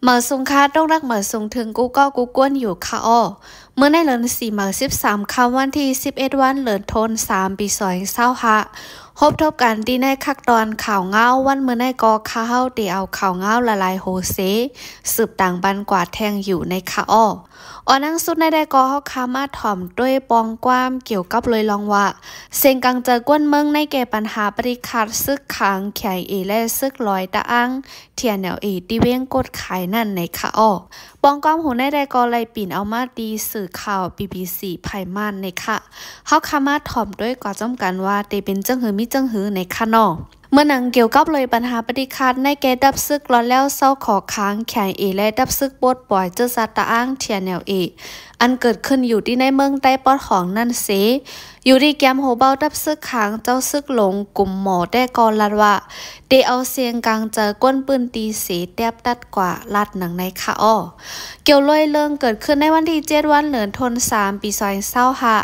ເໝີສູງຄ່ະ ຕົກໜັກເໝີສູງເຖິງກູ່ເກາະກູ່ກວນຢູ່ຄ່ະເອາະ. ມື້ໃນເດືອນສີ່ ເໝີສິບສາມຄ່ຳ ວັນທີສິບເອັດວັນ ເດືອນໂທນສາມ ປີສອງພັນຊາວຫ້າ ພົບທົບກັນທີ່ໃນຄັກຕອນຂ່າວງາວວັນມື້ໃນກໍ ຂ້າເຮົາໄດ້ເອົາຂ່າວງາວຫຼາຍໆໂຮເຊ ສືບຕາງບັນກວາດແທງຢູ່ໃນຄ່ະເອາະ. ອອນໜັງສຸດໃນໄດ້ກໍ ເຮົາຄາມາຖອມດ້ວຍປ່ອງຄວາມກ່ຽວກັບເລີຍລອງວ່າ ເສັງກາງໃຈກວນເມືອງໃນແກ່ບັນຫາປະຕິຄັດ ຊຶກຂາງ ເຄໄອເອ ແລະ ຊຶກລອຍຕະອາງ ທີເອັນແອລເອ ທີ່ວຽງກົດຂາຍນັ້ນໃນຄ່ະເອາະ. ປ່ອງຄວາມຮູ້ໃນໄດ້ກໍໄລ່ປິ່ນເອົາມາທີ່ສື່ຂ່າວ ບີບີຊີ ພາຍມ່ານໃນຄ່ະ. ເຮົາຄາມາຖອມດ້ວຍກວ່າຈ້ອມກັນວ່າ ເຕເປັນຈັ່ງຫື ມີຈັ່ງຫືໃນຄ່ະເນາະ. ເມື່ອໜັງກ່ຽວກັບເລີຍບັນຫາປະຕິຄັດໃນແກ່ດັບຊຶກລອດແລ້ວເຊົາຂໍຂາງ ເຄໄອເອ ແລະ ດັບຊຶກປົດປ່ອຍເຈີຊາດຕະອາງ ທີເອັນແອລເອ ອັນເກີດຂຶ້ນຢູ່ທີ່ໃນເມືອງໃຕ້ປອດຂອງນັ້ນເສ ຢູ່ທີ່ແກມຫົວເບົາດັບຊຶກຂາງເຈົ້າຊຶກຫຼົງ ກຸ່ມໝໍແຕ້ກໍລັດວ່າ ໄດ້ເອົາເສັງກາງໃຈກວນພື້ນທີ່ເສແຕບຕັດກວ່າລັດໜັງໃນຄ່ະເອາະ. ກ່ຽວເລີຍເລື່ອງເກີດຂຶ້ນໃນວັນທີເຈັດວັນ ເດືອນໂທນສາມ ປີສອງພັນຊາວຫ້າ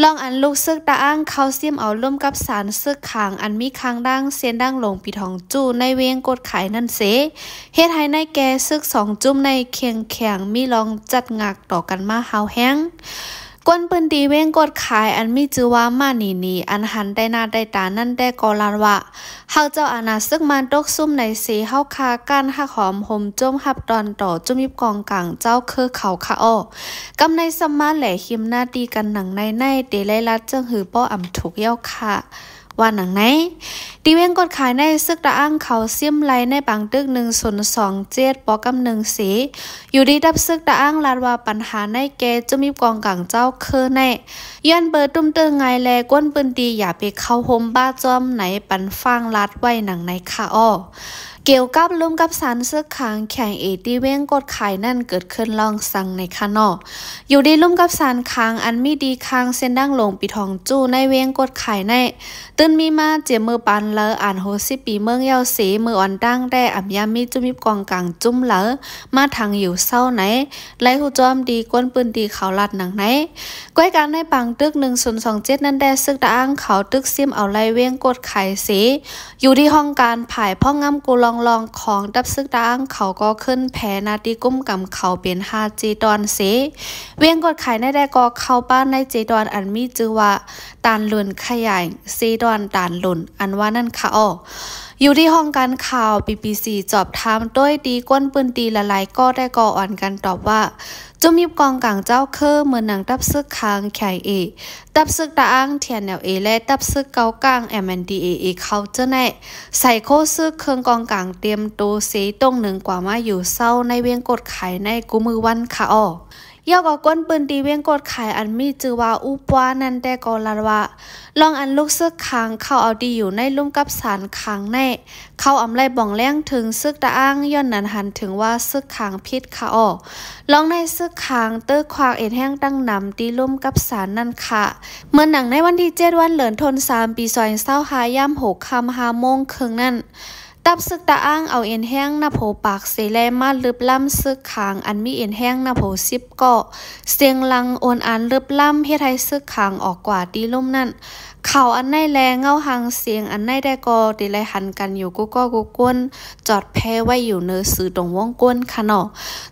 ລອງອັນລູກຊຶກຕະອາງເຂົ້າຊິມເອົາລຸ່ມກັບສານຊຶກຂາງ ອັນມີຄາງດ່າງເສັ້ນດ່າງຫຼົງປີທອງຈູ້ໃນວຽງກົດຂາຍນັ້ນເສ ເຮັດໃຫ້ໃນແກ່ຊຶກສອງຈຸ້ມໃນເຂັ້ງແຂງ ມີລອງຈັດງາກຕໍ່ກັນມາຮ້າວແຮງ. ກວນພື້ນທີ່ວຽງກົດຂາຍ ອັນມີຊື່ວ່າ ມານີນີ ອັນຫັນໄດ້ໜ້າໄດ້ຕານັ້ນແຕ່ກໍລານວ່າ ຫາກເຈົ້າອານາຊຶກມານຕົກຊຸມໃນເສ ເຮົາຄາກ້ານຮັກຫອມໂຮມໂຈມຮັບຕ້ອນຕໍ່ຈຸ້ມຍິບກອງກາງເຈົ້າເຄີເຂົາຄ່ະເອາະ. ກຳໃນສຳມານແຫຼະຫິມໜ້າຕີກັນໜັງໃນໃນ ເຕໄລລັດຈັ່ງຫືບໍ່ອຳທຸກເຍົາຄ່ະ ວ່າໜັງໃນ. ທີ່ວຽງກົດຂາຍໃນ ຊຶກຕະອາງເຂົາຊິມໄລ່ໃນປາງຕຶກໜຶ່ງສູນສອງເຈັດ ປອກຳໜຶ່ງເສ ຢູ່ທີ່ດັບຊຶກຕະອາງລາດວ່າ ບັນຫາໃນແກ່ຈຸ້ມຍິບກອງກາງເຈົ້າເຄີໃນ ຍ້ອນເບີຕຸ້ມເຕີ່ງງ່າຍ ແລະ ກວນພື້ນທີ່ຢ່າໄປເຂົ້າໂຮມບ້າຈ້ອມໃນ ປັນຟາງລາດໄວ້ໜັງໃນຄ່ະເອາະ. ກ່ຽວກັບລຸ່ມກັບສານຊຶກຂາງ ເຄໄອເອ ທີ່ວຽງກົດຂາຍນັ້ນເກີດຂຶ້ນລອງສັງໃນຄ່ະເນາະ. ຢູ່ທີ່ລຸ່ມກັບສານຂາງ ອັນມີດີຄາງເສັ້ນດ່າງຫຼົງປີທອງຈູ້ໃນວຽງກົດຂາຍໃນ ຕື່ນມີມາເຈຍມືປານເລີອານຫົກສິບປີເມືອງເຍົາເສ ເມື່ອອອນຕ່າງແຕ່ອຳຍາມມີຈຸ້ມຍິບກອງກາງຈຸ້ມເລີ ມາທັງຢູ່ເຊົ້າໃນ ໄລ່ຮູ້ຈອມດີກວນພື້ນທີ່ເຂົາລັດໜັງໃນ. ກ້ວຍການໃນປາງຕຶກໜຶ່ງສູນສອງເຈັດນັ້ນແຕ່ ຊຶກຕະອາງເຂົາຕຶກຊິມເອົາໄລ່ວຽງກົດຂາຍເສ ຢູ່ທີ່ຫ້ອງການຜາຍພອງງາມກູລອງລອງຂອງດັບຊຶກຕະອາງເຂົາກໍຂຶ້ນແຜ່ໜ້າທີ່ກຸ້ມກຳເຂົາເປັນຫ້າເຈດອນເສ ວຽງກົດຂາຍໃນແຕ່ກໍເຂົ້າປ້ານໃນເຈດອນອັນມີຊື່ວ່າ ຕານຫຼຸນຂະຫຍາຍເຊດອນຕານຫຼຸນ ອັນວ່ານັ້ນຄ່ະເອາະ. ຢູ່ທີ່ຫ້ອງການຂ່າວ ບີບີຊີ ສອບຖາມໂດຍທີ່ກວນພື້ນທີ່ຫຼາຍໆກໍໄດ້ກໍອອນກັນຕອບວ່າ ຈຸ້ມຍິບກອງກາງເຈົ້າເຄີ ເໝືອນໜັງດັບຊຶກຂາງ ເຄໄອເອ ດັບຊຶກຕະອາງ ທີເອັນແອລເອ ແລະ ດັບຊຶກເກົາກາງ ເອັມເອັນດີເອເອ ເຂົາເຈົ້າໃນ ໃສ່ໂຄຊຶກເຄື່ອງກອງກາງເຕັມໂຕເສ ຕົງໜຶ່ງກວ່າມາຢູ່ເຊົ້າໃນວຽງກົດຂາຍໃນກູ່ມື້ວັນຄ່ະເອາະ. ເຍົາກໍກວນພື້ນທີ່ວຽງກົດຂາຍ ອັນມີຊື່ວ່າ ອູປວາ ນັ້ນແຕ່ກໍລາດວ່າ ລອງອັນລູກຊຶກຂາງເຂົ້າເອົາທີ່ຢູ່ໃນລຸ່ມກັບສານຂາງໃນ ເຂົາອຳໄລ່ບອງແລງເຖິງຊຶກຕະອາງ ຍ້ອນນັ້ນຫັນເຖິງວ່າຊຶກຂາງຜິດຄ່ະເອາະ. ລອງໃນຊຶກຂາງເຕີຄວາກເອັນແຮງຕັ້ງນຳທີ່ລຸ່ມກັບສານນັ້ນຄ່ະ ເໝືອນໜັງໃນວັນທີເຈັດວັນ ເດືອນໂທນສາມ ປີສອງພັນຊາວຫ້າ ຍາມຫົກຄ່ຳຫ້າໂມງເຄິ່ງນັ້ນ ດັບຊຶກຕະອາງເອົາເອັນແຮງນັບຫົວປາກເສ ແລະ ມາລຶບລ້ຳຊຶກຂາງ ອັນມີເອັນແຮງນັບຫົວສິບເກາະ ສຽງຫຼັງໂອນອານລຶບລ້ຳ ເຮັດໃຫ້ຊຶກຂາງອອກກວ່າທີ່ລຸ່ມນັ້ນ ເຂົາອັນໃນແລເງົາຫາງສຽງອັນໃນແຕ່ກໍໄດ້ໄລ່ຫັນກັນຢູ່ກູ່ເກາະກູ່ກວນ ຈອດແຜ່ໄວ້ຢູ່ເນີສື່ຕົງວົງກວນຄ່ະເນາະ.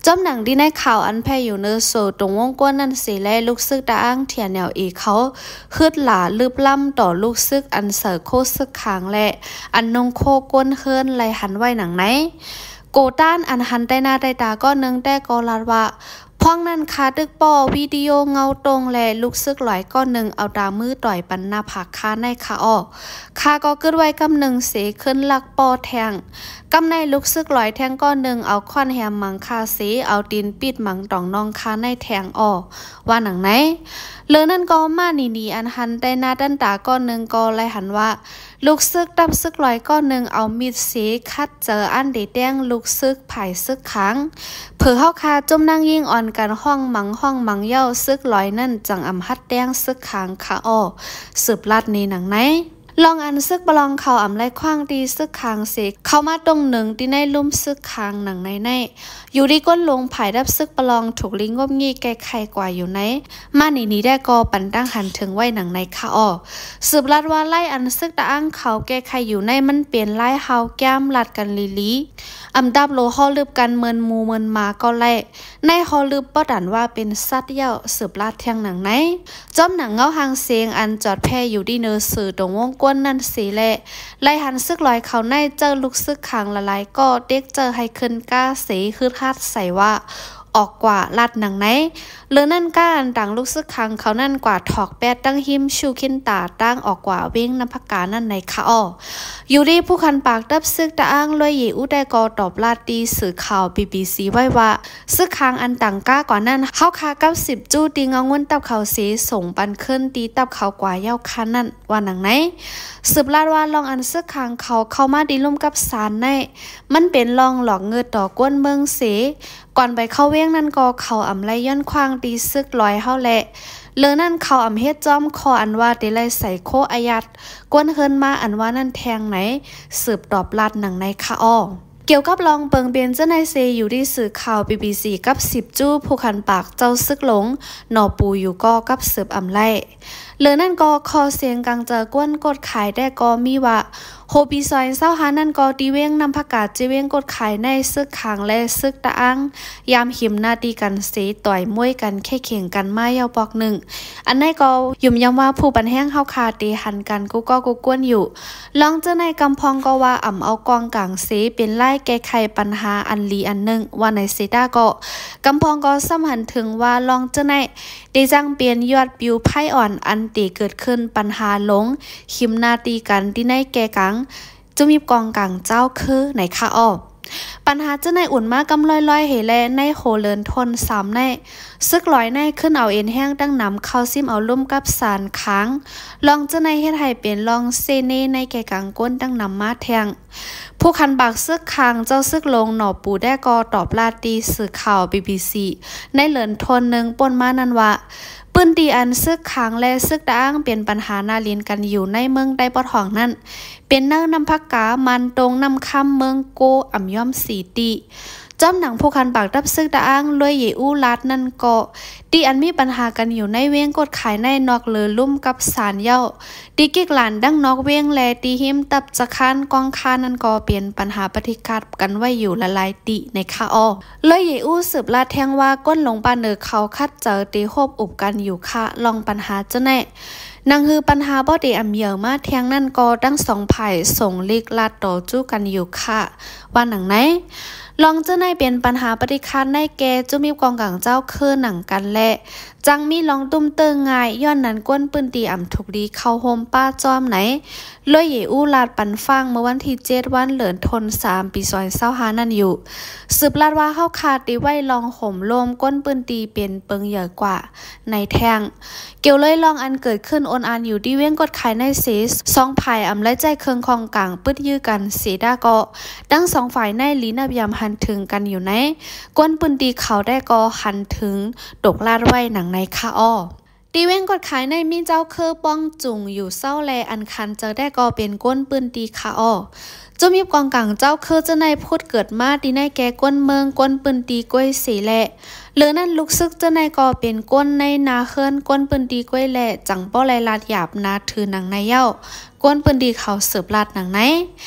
ຈອມໜັງທີ່ໃນຂ່າວອັນແຜ່ຢູ່ເນີສື່ຕົງວົງກວນນັ້ນເສ ແລະ ລູກຊຶກຕະອາງ ທີເອັນແອລເອ ເຂົາ ຮຶດຫຼາລຶບລ້ຳຕໍ່ລູກຊຶກອັນໃສ່ໂຄຊຶກຂາງ ແລະ ອັນນຸ່ງໂຄກວນເຮືອນໄລ່ຫັນໄວ້ໜັງໃນ. ໂກຕານອັນຫັນໄດ້ໜ້າໄດ້ຕາກໍໜຶ່ງແຕ່ກໍລາດວ່າ ພວງນັ້ນຂ້າຕຶກປໍວິດີໂອເງົາຕົງ ແລະ ລູກຊຶກຫຼອຍກໍໜຶ່ງເອົາຕາມືຕ່ອຍປັນໜ້າຜາກຂ້າໃນຄ່ະເອາະ. ຂ້າກໍຄຶດໄວ້ກຳໜຶ່ງເສ ຄຶນລັກປໍແທງ. ກຳໃນລູກຊຶກຫຼອຍແທງກໍໜຶ່ງເອົາຄ້ອນແຮມມັງຂ້າເສ ເອົາຕີນປິດມັງຕອງນ້ອງຂ້າໃນແທງເອາະ ວ່າໜັງໃນ. ເລີນັ້ນກໍມານີນີ ອັນຫັນໄດ້ໜ້າໄດ້ຕາກໍໜຶ່ງກໍໄລ່ຫັນວ່າ ລູກຊຶກດັບຊຶກລອຍກໍໜຶ່ງເອົາມີດເສຂັດເຈີອັນໄດ້ແຕ່ງລູກຊຶກພາຍຊຶກຂາງ ເຜີເຮົາຄາຈຸ້ມນາງຍິງອ່ອນກັນຮ້ອງມັງຮ້ອງມັງເຍົາຊຶກລອຍນັ້ນຈັ່ງອຳຫັດແຕ່ງຊຶກຂາງຄາອອກ ສືບລັດເນໜັງໃນ. ລອງອັນຊຶກປະລອງເຂົາອຳໄລ່ຂວ້າງຕີຊຶກຂາງເສ ເຂົ້າມາຕົງໜຶ່ງຕີໃນລຸ່ມຊຶກຂາງໜັງໃນໃນ ຢູ່ດີກົ້ນຫຼົງ ພາຍດັບຊຶກປະລອງ ຖືກລີງົບງີ້ແກ້ໄຂກວ່າຢູ່ໃນ ມານີ້ນີ້ແດ່ກໍປັນຕັ້ງຫັນເຖິງໄວ້ໜັງໃນຄະອໍ. ສືບລັດວ່າໄລ່ອັນຊຶກຕະອ້າງເຂົາແກ້ໄຂຢູ່ໃນ ມັນເປັນໄລ່ຮາວແກ້ມລັດກັນລີໆ ອຳດັບໂລຫໍລຶບກັນເມີນໝູເມີນໝາກໍໄລ່ ໃນຫໍລຶບບໍ່ຕັນວ່າເປັນສັດເຫຍົາ ສືບລັດແທງໜັງໃນ. ຈ້ອມໜັງເງົາຫາງເສງອັນຈອດແຜ່ຢູ່ດີເນີສື່ຕົງວົງກົ້ນນັ້ນເສແລະ ໄລ່ຫັນຊຶກລອຍເຂົາໃນ ເຈີລູກຊຶກຂາງຫຼາຍໆກໍເຕັກເຈີໃຫ້ຂຶ້ນກ້າເສ ຮຶດຮັດໃສ່ວ່າ ອອກກວ່າລັດໜັງໃນ. ເລີນນັ້ນກ້າອັນຕາງລູກຊຶກຂາງເຂົານັ້ນກວ່າຖອກແປດຕັ້ງຫິມຊູ້ຂີນຕາ ຕາງອອກກວ່າເວງນ້ຳພະການັ້ນໃນຄະອໍ. ຢູ່ດີຜູ້ຄັນປາກຕັບຊຶກຕະອ້າງລວຍເຢອູແຕ່ກໍຕອບລັດຕີສື່ຂ່າວ ບີບີຊີ ໄວ້ວ່າ ຊຶກຂາງອັນຕາງກ້າກວ່ານັ້ນ ເຮົາຄາກັບສິບຈູ້ຕີເງົາງຸ້ນຕັບເຂົາເສ ສົ່ງປັນຄືນຕີຕັບເຂົາກວ່າເຫຍົາຄານັ້ນ ວ່າໜັງໃນ. ສືບລັດວ່າລອງອັນຊຶກຂາງເຂົາເຂົ້າມາຕີລຸ່ມກັບສານໃນ ມັນເປັນລອງຫຼອກເງີດຕໍ່ກ້ນເມືອງເສ ກ່ອນໄປເຂົ້າເວງນັ້ນກໍເຂົາອຳໄລ່ຍ້ອນຂວ້າງຕີຊຶກລອຍເຮົາແລະ ເລີນັ້ນເຂົາອຳເຮັດຈ້ອມຂໍ້ອັນວ່າເຕໄລ່ໃສ່ໂຄອາຍັດ ກວນເຮືອນມາອັນວ່ານັ້ນແທງໃນ ສືບຕອບລັດໜັງໃນຄະອໍ. ກ່ຽວກັບລອງເປິງເປັນເຈົ້ານາຍເຊ ຢູ່ດີສື່ຂ່າວ ບີບີຊີ ກັບສິບຈູ້ຜູ້ຄັນປາກເຈົ້າຊຶກຫຼົງ ໜໍ່ປູຢູ່ກໍກັບສືບອຳໄລ່. ເລີນັ້ນກໍຂໍ້ສຽງກາງເຈີກ້ນກົດຂາຍແຕ່ກໍມີວ່າ ໂຮປີສອງພັນຊາວຫ້ານັ້ນກໍ ທີ່ເວງນ້ຳພະກາ ເຈເວງກົດຂາຍໃນ ຊຶກຂາງ ແລະ ຊຶກຕະອ້າງ ຍາມຫິມໜ້າຕີກັນເສ ຕ່ອຍມວຍກັນ ແຂ້ເຂັງກັນມາເຫຍົາປອກໜຶ່ງ. ອັນໃນກໍຢືນຢັນວ່າຜູ້ປັນແຮງເຮົາຄາເຕຫັນກັນກູ່ກໍກູ່ກ້ວນຢູ່. ລອງເຈີໃນກຳພອງກໍວ່າອຳເອົາກອງກາງເສ ເປັນລາຍແກ້ໄຂປັນຫາອັນດີອັນໜຶ່ງ ວ່າໃນເຊຕາກໍ ກຳພອງກໍຊ້ຳຫັນເຖິງວ່າລອງເຈີໃນ ເຕຈັ່ງເປັນຍອດປິວໄພອ່ອນ ອັນເຕເກີດຂຶ້ນປັນຫາຫຼົງ ຫິມໜ້າຕີກັນ ທີ່ໃນແກ່ກາງ ຈຸມຍິບກອງກາງເຈົ້າຄືໃນຄະອໍ. ປັນຫາເຈີໃນອຸ່ນມາກຳລອຍໆເຮແລ ໃນໂຮເລີນທົນສາມໃນ ຊຶກລອຍໃນຂຶ້ນເອົາເອັນແຮງຕັ້ງນຳ ເຂົ້າຊິມເອົາລຸ່ມກັບສານຂາງ ລອງເຈີໃນເຮັດໃຫ້ເປັນລອງເຊເນໃນແກ່ກາງກົ້ນຕັ້ງນຳມາແທງ. ຜູ້ຄັນປາກຊຶກຂາງເຈົ້າຊຶກຫຼົງ ໜໍ່ປູແດ່ກໍຕອບລາດຕີສື່ຂ່າວ ບີບີຊີ ໃນເລີນທົນໜຶ່ງປົນມານັ້ນວ່າ ພື້ນທີ່ອັນຊຶກຂາງ ແລະ ຊຶກຕະອ້າງເປັນປັນຫາໜ້າລິນກັນຢູ່ໃນເມືອງໃຕ້ປອດຫ້ອງນັ້ນ ເປັນເນີນນ້ຳພະກາ, ມານຕົງ, ນ້ຳຄຳ, ເມືອງໂກ, ອຳຍອມສີ່ຕີ. ຈ້ອມໜັງຜູ້ຄັນປາກຕັບຊຶກຕະອ້າງ ລວຍເຢອູລາດນັ້ນກໍ ທີ່ອັນມີປັນຫາກັນຢູ່ໃນເວງກົດຂາຍໃນ ນອກເລີລຸ່ມກັບສານເຫຍົາ ທີ່ກິກຫຼານດັ່ງນອກເວງ ແລະ ທີ່ຮິມຕັບຈະຄານກອງຄານັ້ນກໍເປັນປັນຫາປະຕິຄັດກັນໄວ້ຢູ່ຫຼາຍໆຕີໃນຄະອໍ. ລວຍເຢອູສືບລາດແທງວ່າ ກົ້ນຫຼົງປາເໜີເຂົາຂັດໃຈເຕຮົບອຸບກັນຢູ່ຄະ ລອງປັນຫາເຈົ້າໃນ ໜັງຮືປັນຫາບໍ່ເຕອຳເຫຍີມາແທງນັ້ນກໍ ທັງສອງຝ່າຍສົ່ງລິກລາດຕໍ່ຈູ້ກັນຢູ່ຄະ ວ່າໜັງໃນ. ລອງເຈົ້າໃນເປັນປັນຫາປະຕິຄັດໃນແກ່ຈຸມຍິບກອງກາງເຈົ້າຄືໜັງກັນ ແລະ ຈັ່ງມີລອງຕຸ້ມເຕີງງ່າຍ ຍ້ອນນັ້ນກ້ນພື້ນທີ່ອຳທຸກດີເຂົ້າໂຮມປ້າຈ້ອມໃນ ລວຍເຢອູລາດປັນຟັງເມື່ອວັນທີເຈັດ ວັນເລີນທົນສາມ ປີສອງພັນຊາວຫ້ານັ້ນຢູ່. ສືບລາດວ່າເຮົາຄາດຕິໄວ້ລອງໂຮມໂລມກົ້ນພື້ນທີ່ເປັນເປິງໃຫຍ່ກວ່າໃນແທງ. ກ່ຽວເລີຍລອງອັນເກີດຂຶ້ນໂອນອານຢູ່ທີ່ເວງກົດຂາຍໃນເສ ສອງຝ່າຍອຳໄລໃຈເຄື່ອງຂອງກາງປຶດຢື້ກັນເສດາກໍ ທັງສອງຝ່າຍໃນລີນັບຍາມຫັນເຖິງກັນຢູ່ໃນ ກ້ນພື້ນທີ່ເຂົາແດ່ກໍຫັນເຖິງຕົກລາດໄວ້ໜັງໃນຄະອໍ. ທີ່ເວງກົດຂາຍໃນມີເຈົ້າຄືປ້ອງຈຸງຢູ່ເຊົ້າ ແລະ ອັນຄັນເຈີແດ່ກໍເປັນກົ້ນພື້ນທີ່ຄະອໍ. ຈຸມຍິບກອງກາງເຈົ້າຄືເຈົ້າໃນພຸດເກີດມາທີ່ໃນແກ່ກົ້ນເມືອງ ກົ້ນພື້ນທີ່ກ້ວຍເສ ແລະ ເລີນັ້ນລູກຊຶກເຈົ້າໃນກໍເປັນກົ້ນໃນນາເຮືອນ ກົ້ນພື້ນທີ່ກ້ວຍ ແລະ ຈັ່ງບໍ່ໄດ້ລາດຫຍາບນາຖືໜັງໃນເຫຍົາ ກ້ນພື້ນທີ່ເຂົາສືບລາດໜັງໃນ.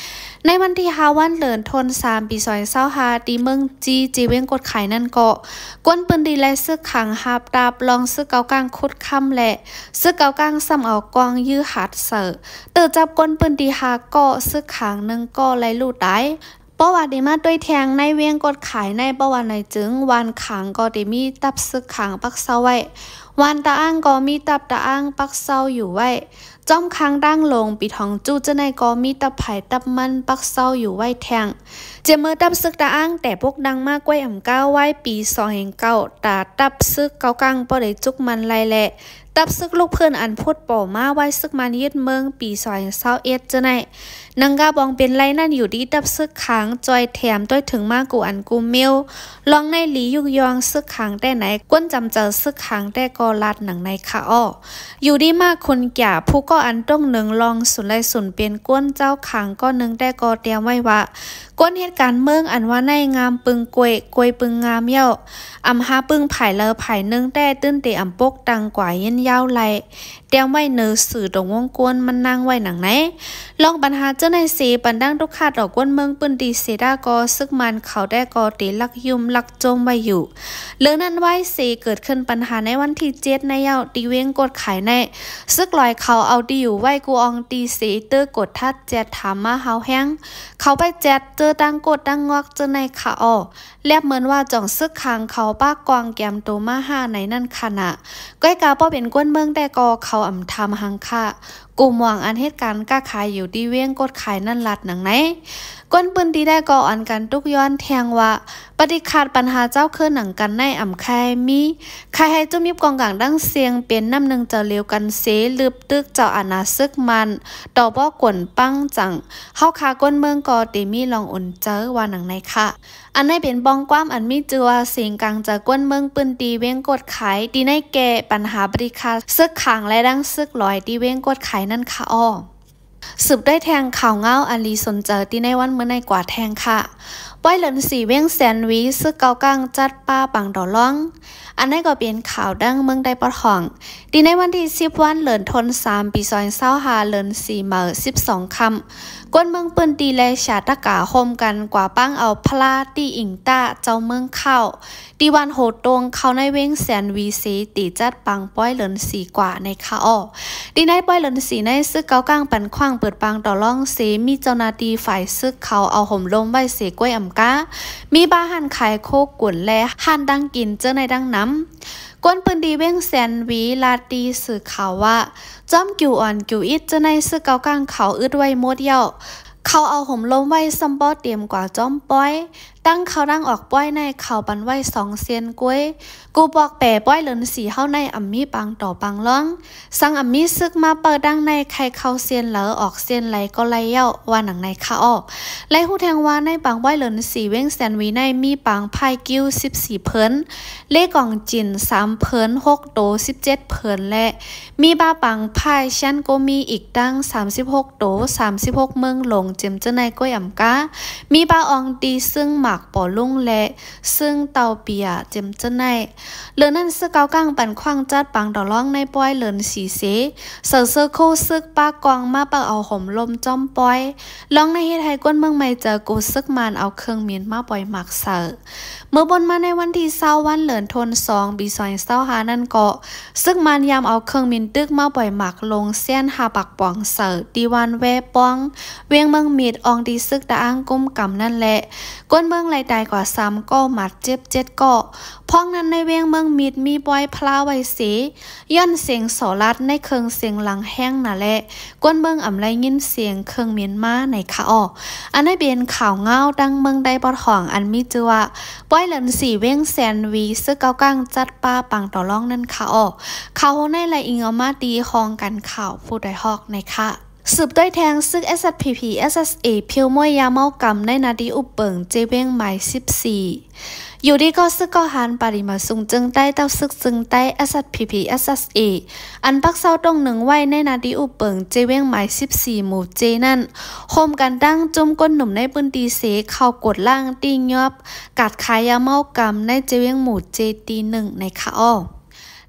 ໃນວັນທີຫ້າ ວັນເລີນທົນສາມ ປີສອງພັນຊາວຫ້າ ທີ່ເມືອງຈີ ເຈເວງກົດຂາຍນັ້ນກໍ ກ້ນພື້ນທີ່ ແລະ ຊຶກຂາງຮາບຕາບລອງຊຶກເກົາກາງຂຸດຄຳ ແລະ ຊຶກເກົາກາງຊ້ຳເອົາກອງຢື້ຫາດເສີ ເຕີຈັບກົ້ນພື້ນທີ່ຫ້າເກາະ ຊຶກຂາງໜຶ່ງເກາະ ແລະ ລູກຕາຍ. ເພາະວ່າໄດ້ມາດ້ວຍແທງໃນເວງກົດຂາຍໃນ ເພາະວ່າໃນຈຶ່ງ ວານຂາງກໍໄດ້ມີຕັບຊຶກຂາງປັກເຊົາໄວ້ ວານຕາອ້າງກໍມີຕັບຕາອ້າງປັກເຊົາຢູ່ໄວ້ ຈ້ອມຄາງດາງຫຼົງປີທອງຈູ້ເຈົ້າໃນກໍມີຕັບໃຜຕັບມັນປັກເຊົາຢູ່ໄວ້ແທງ. ຈຽມເມີຕັບຊຶກຕາອ້າງແຕ່ປຸກດັງມາກ້ວຍອຳກ້າວໄວ້ປີສອງພັນເກົ້າ ຕາຕັບຊຶກເກົາກາງບໍ່ໄດ້ຈຸກມັນໄລ ແລະ ຕັບຊຶກລູກພື້ນອັນພຸດປໍມາໄວ້ຊຶກມານຍຶດເມືອງປີສອງພັນຊາວເອັດເຈົ້າໃນ ໜັງກາບອງເປັນໄລນັ້ນຢູ່ທີ່ຕັບຊຶກຂາງ ງ ຈ່ອຍແຖມ ຕ້ວຍເຖິງມາກູ່ອັນກູ່ເມວ. ລອງໃນລີຍຸກຍອງຊຶກຂາງແຕ້ໃນ ກວນຈຳເຈີຊຶກຂາງແຕ້ກໍລາດໜັງໃນຄະອໍ. ຢູ່ດີມາຄຸນກຽ ຜູ້ກໍ່ອັນຕົງໜຶ່ງລອງສູນໄລສູນເປັນ ກວນເຈົ້າຂາງ ກໍໜຶ່ງແຕ່ກໍຕຽມໄວ້ວ່າ ກວນເຮັດການເມືອງອັນວ່າໃນງາມປຶງກ້ວຍ ກ້ວຍປຶງງາມເຍົາະ ອຳຫາປຶງຜາຍເລີຜາຍໜຶ່ງແຕ່ ຕື່ນເຕອຳປົກຕັງກວ່າເຢັນຍາວໄລ ຕຽມໄວ້ເນີສື່ຕົງວົງກວນມັນນັ່ງໄວ້ໜັງໃນ. ລອງບັນຫາເຈົ້າໃນເສ ປັນດັງທຸກຄາຕໍ່ກວນເມືອງພື້ນທີ່ເສດາກໍ ຊຶກມານເຂົາແຕ່ກໍເຕລັກຍຸ່ມລັກໂຈມໄວ້ຢູ່. ເລື່ອງນັ້ນໄວ້ເສ ເກີດຂຶ້ນປັນຫາໃນວັນທີເຈັດໃນເຍົາະ ທີ່ວຽງກົດຂາຍໃນ ຊຶກຫຼອຍເຂົາເອົາທີ່ຢູ່ໄວ້ກູ່ອ່ອງຕີເສ ເຕີກົດທັດແຈດຖາມມາຮາວແຮງ ເຂົາໄປແຈດເຈີຕັ້ງກົດຕັ້ງງອກເຈົ້າໃນຄະອໍ. ແລບເໝືອນວ່າຈອງຊຶກຂາງເຂົາປາກກອງກຽມໂຕມາຫາໃນນັ້ນຂະນະ. ກ້ອຍກາບໍ່ເປັນກວນເມືອງແຕ່ກໍເຂົາອຳທຳຫັງຄະ ກຸ່ມຫວ່າງອັນເຮັດການຄ້າຂາຍຢູ່ທີ່ວຽງກົດຂາຍນັ້ນລາດໜັງໃນ. ກວນພື້ນທີ່ໄດ້ກໍອັນກັນຕຸກຍ້ອນແທງວ່າ ປະຕິຂັດບັນຫາເຈົ້າຄືໜັງກັນໃນອຳຄາຍມີ ຄາຍໃຫ້ຈຸ້ມຍິບກອງກາງດັ່ງເຊງ ເປັນນ້ຳໜຶ່ງໃຈລຽວກັນເສ ລຶບຕຶກເຈົ້າອານາຊຶກມານ ຕໍ່ບໍ່ກວນປັງຈັງ ເຮົາຄາກວນເມືອງກໍເຕມີລອງອຸ່ນໃຈວ່າໜັງໃນຄະ. ອັນໃນເປັນບອງຄວາມອັນມີຈື່ວ່າ ເສງກາງຈາກກວນເມືອງພື້ນທີ່ວຽງກົດຂາຍ ທີ່ໃນແກ້ປັນຫາປະຕິຂັດຊຶກຂາງ ແລະ ດັ່ງຊຶກຫຼອຍທີ່ວຽງກົດຂາຍນັ້ນຄະອໍ. ສືບດ້ວຍແທງຂ່າວເງົາອັນລີສົນໃຈ ທີ່ໃນວັນມື້ໃນກວ່າແທງຄະ. ປອຍເລີນສີ່ ວຽງແສນຫວີ ຊຶກເກົ້າກ້າງຈັດປາປັງຕໍ່ລອງ. ອັນໃນກໍເປັນຂ່າວດັ່ງເມືອງໃຕ້ປອດຫ້ອງ ທີ່ໃນວັນທີສິບວັນເລີນທັນສາ ປີສອງພັນຊາວຫ້າ ເລີນສີ່ເມົາະສິບສອງຄ່ຳ ກວນເມືອງພື້ນທີ່ ແລະ ຊາຕະກາ ໂຮມກັນກວາດປາງເອົາພະລາ ຕີອິງຕາ ເຈົ້າເມືອງຂ້າວ ທີ່ບ້ານໂຫຕົງ ເຂົ້າໃນວຽງແສນຫວີເສ ຕີຈັດປາງປອຍເລີນສີ່ກວ່າໃນຄະອໍ. ທີ່ໃນປອຍເລີນສີ່ໃນ ຊຶກເກົ້າກ້າງປັນຂວ້າງເປີດປາງຕໍ່ລອງເສ ມີເຈົ້າໜ້າທີ່ຝ່າຍຊຶກເຂົາເອົາໂຮມລົມໄວ້ເສກ້ວຍອຳກາ ມີບາຮ້ານຂາຍໂຄກຸນ ແລະ ຮ້ານດັງກິນເຈີໃນດັ່ງນຳ. ກວນພື້ນທີ່ວຽງແສນຫວີລາດຕີສື່ຂ່າວວ່າ ຈອມກິວອ່ອນ ກິວອິດ ເຈົ້າໃນຊຶກເກົ້າກ້າງເຂົາອຶດໄວ້ໝົດແລ້ວ ເຂົາເອົາໂຮມລົມໄວ້ຊໍ້າບໍ່ເຕັມກວ່າຈອມປອຍ ຕັ້ງເຂົ້າຕັ້ງອອກປອຍໃນເຂົາປັນໄວ້ສອງເຊນກວ່າ ກູ່ປອກແປປອຍເລີນສີ່ເຮົາໃນອຳມີປາງຕໍ່ປາງລອງ ສັງອຳມີຊຶກມາເປີດດັ່ງໃນ ໃຄເຂົ້າເຊນເລີອອກເຊນໄລກໍໄລເຍົາະ ວ່າໜັງໃນຄະອໍ. ໄລຮູ້ແທງວ່າໃນປາງປອຍເລີນສີ່ວຽງແສນຫວີໃນ ມີປາງພາຍກິ້ວສິບສີ່ເພີນ ເລກອງຈິນສາມເພີນ ຫົກໂຕສິບເຈັດເພີນ ແລະ ມີບາປາງພາຍແຊນໂກມີອີກຕັ້ງສາມສິບຫົກໂຕ ສາມສິບຫົກເມືອງຫຼົງ ເຈັມເຈີໃນກ້ວຍອຳກາ ມີບາອອງຕີຊຶ່ງໝາກປໍລຸງ ແລະ ຊຶ່ງເຕົ້າເປຍ ເຈັມເຈີໃນ. ເລື່ອງນັ້ນຊຶກເກົ້າກ້າງປັນຂວ້າງຈັດປາງຕໍ່ລອງໃນປອຍເລີນສີ່ເສ ເສີເຊີໂຄຊຶກປາກກອງມາເປີເອົາໂຮມລົມຈອມປອຍ ລອງໃນເຮັດໃຫ້ກວນເມືອງໃໝ່ເຈີກູ່ຊຶກມານເອົາເຄື່ອງບິນມາປ່ອຍໝາກໃສ່. ເມື່ອບົນມາໃນວັນທີຊາວວັນເລີນທັນສອງ ປີສອງພັນຊາວຫ້ານັ້ນເກາະ ຊຶກມານຍາມເອົາເຄື່ອງບິນຕຶກມາປ່ອຍໝາກລົງແຊນຫ້າປາກປອງເສີ ທີ່ບ້ານແວປອງ ວຽງເມືອງມິດ ອ່ອງທີ່ຊຶກຕະອາງກຸມກຳນັ້ນແຫຼະ ກວນເມືອງໄລ່ຕາຍກວ່າສາມເກາະ ບາດເຈັບເຈັດເກາະ. ພ້ອມນັ້ນໃນວຽງເມືອງມິດມີປ່ອຍພະລາໄວ້ເສ ຍ້ອນສຽງສໍລັດໃນເຄື່ອງສຽງດັງແຮງນາແລະ ກວນເມືອງອຳໄດ້ຍິນສຽງເຄື່ອງບິນມາໃນຄະອໍ. ອັນໃນເປັນຂ່າວເງົາດັ່ງເມືອງໃຕ້ປອດຫ້ອງ ອັນມີຊື່ວ່າ ປອຍເລີນສີ່ວຽງແສນຫວີ ຊຶກເກົ້າກ້າງຈັດປາປາງຕໍ່ລອງນັ້ນຄະອໍ. ຂ່າວໂຮໃນລະອີງເອົາມາຕີຫ້ອງການຂ່າວຜູ້ດອຍຮອກໃນຄະ. ສືບດ້ວຍແທງຊຶກ ເອສແອັດພີພີ ເອສແອັດເອ ຜິວມວຍຢາເມົາກຳໃນໜ້າທີ່ອຸບເປິງ ເຈວຽງໝາຍສິບສີ່. ຢູ່ດີກໍຊຶກກໍຫານປາດີມາສຸງເຈີງໃຕ້ ເຕົ້າຊຶກເຈີງໃຕ້ ເອສແອັດພີພີ ເອສແອັດເອ ອັນປັກເຊົາຕົງໜຶ່ງໄວ້ໃນໜ້າທີ່ອຸບເປິງ ເຈວຽງໝາຍສິບສີ່ ໝູ່ເຈນັ້ນ ໂຮມກັນຕັ້ງຈຸ້ມກົ້ນໜຸ່ມໃນພື້ນທີ່ເສ ເຂົ້າກວດລ້າງຕີຍອບກາດຂາຍຢາເມົາກຳໃນເຈວຽງໝູ່ເຈທີໜຶ່ງໃນຄະອໍ.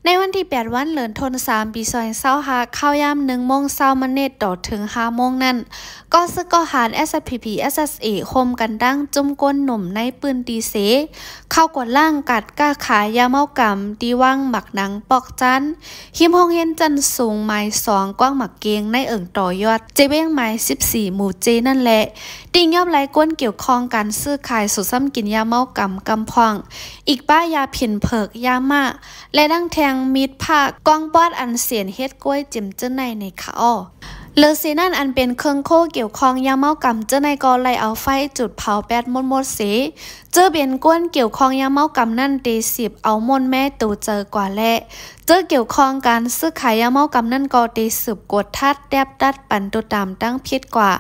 ໃນວັນທີແປດວັນເດືອນທັນສາ ປີສອງພັນຊາວຫ້າ ຄາວຍາມໜຶ່ງໂມງຊາວມານິດຕໍ່ເຖິງຫ້າໂມງນັ້ນ ກໍຊຶກກໍຫານ ເອສແອັດພີພີ ເອສແອັດເອ ໂຮມກັນຕັ້ງຈຸ້ມກົ້ນໜຸ່ມໃນພື້ນທີ່ເສ ເຂົ້າກວດລ້າງກາດຄ້າຂາຍຢາເມົາກຳ ທີ່ວັງໝາກໜາງປອກຈັນ ຮິມໂຮງຮຽນຊັ້ນສູງໝາຍສອງ ກວ້າງໝາກເກງ ໃນເອີ່ງຕໍ່ຍອດ ເຈວຽງໝາຍສິບສີ່ ໝູ່ເຈນັ້ນແຫຼະ ຕີຍອບລາຍກວນກ່ຽວຂ້ອງການຊື້ຂາຍ ສູດຊຳກິນຢາເມົາກຳກຳພອງ ອີກປ້າຢາຜິນເຜິກ ຢາມ້າ ແລະ ດັ່ງແທ່ງມີດພ້າ ກອງປອດອັນເສນເຮັດກ້ວຍ ເຈັມເຈີໃນໃນຄະອໍ. ເລີເສນັ້ນ ອັນເປັນເຄື່ອງໂຄກ່ຽວຂ້ອງຢາເມົາກຳເຈີໃນກໍໄລ່ເອົາໄຟຈຸດເຜົາແປດໝົດໆເສ ຈື່ເປັນກວນກ່ຽວຂ້ອງຢາເມົາກຳນັ້ນ ເຕສືບເອົາມ້ວນແມ້ໂຕເຈີກວ່າ ແລະ ຈື່ກ່ຽວຂ້ອງການຊື້ຂາຍຢາເມົາກຳນັ້ນ ກໍເຕສືບກວດທັດ ແຕບຕັດ ປັນໂຕຕາມຕັ້ງຜິດກວ່າ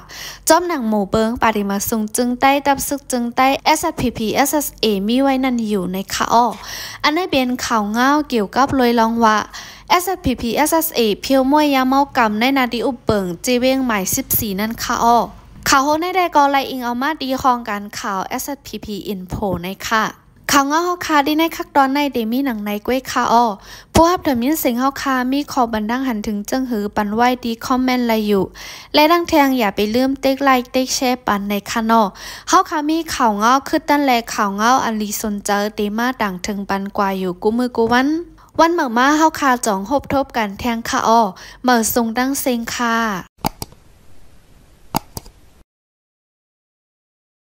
ຈອມໜັງໝູ່ເປິງ ປາຣີມາຊຸງ ຈຶ່ງໄຕ້ ທັບຊຶກຈຶ່ງໄຕ້ SSPP/SSA ມີໄວ້ນັ້ນຢູ່ໃນຄະອໍ. ອັນນີ້ເປັນຂ່າວງາວກ່ຽວກັບໂລຍລອງວ່າ SSPP/SSA ຜຽວມ້ວຍຢາເມົາກຳໃນນາດີອຸບເປິງ ເຈເວັງໝາຍສິບສີ່ນັ້ນຄະອໍ. ຂ່າວໂຮໃນແດ່ກໍໄລ່ອີງເອົາມາທີ່ຫ້ອງການຂ່າວ SSPP Info ໃນຄະ. ຂ່າວງາວເຮົາຄະທີ່ໃນຄັກຕອນໃນເດມີໜັງໃນກ້ວຍຄະອໍ. ຜູ້ຮັບເຖິງຍິນເສງເຮົາຄະມີຂໍ້ບັນດັງຫັນເຖິງເຈີງຫື ປັນໄວ້ທີ່ຄອມເມັນໄດ້ຢູ່ ແລະ ດັ່ງແທ່ງຢ່າໄປລືມເຕັກໄລເຕັກແຊປັນໃນຄະນໍ. ເຮົາຄະມີຂ່າວງາວຄືດຕັນ ແລະ ຂ່າວງາວອັນລີສົນໃຈເຕມາຕ່າງເຖິງປັນກວ່າຢູ່ກູ່ມື້ກູ່ວັນ. ວັນເມົາມາເຮົາຄະຈອງພົບທົບກັນແທ່ງຄະອໍ. ເໝີຊົງຕັ້ງເຊັງຄະ.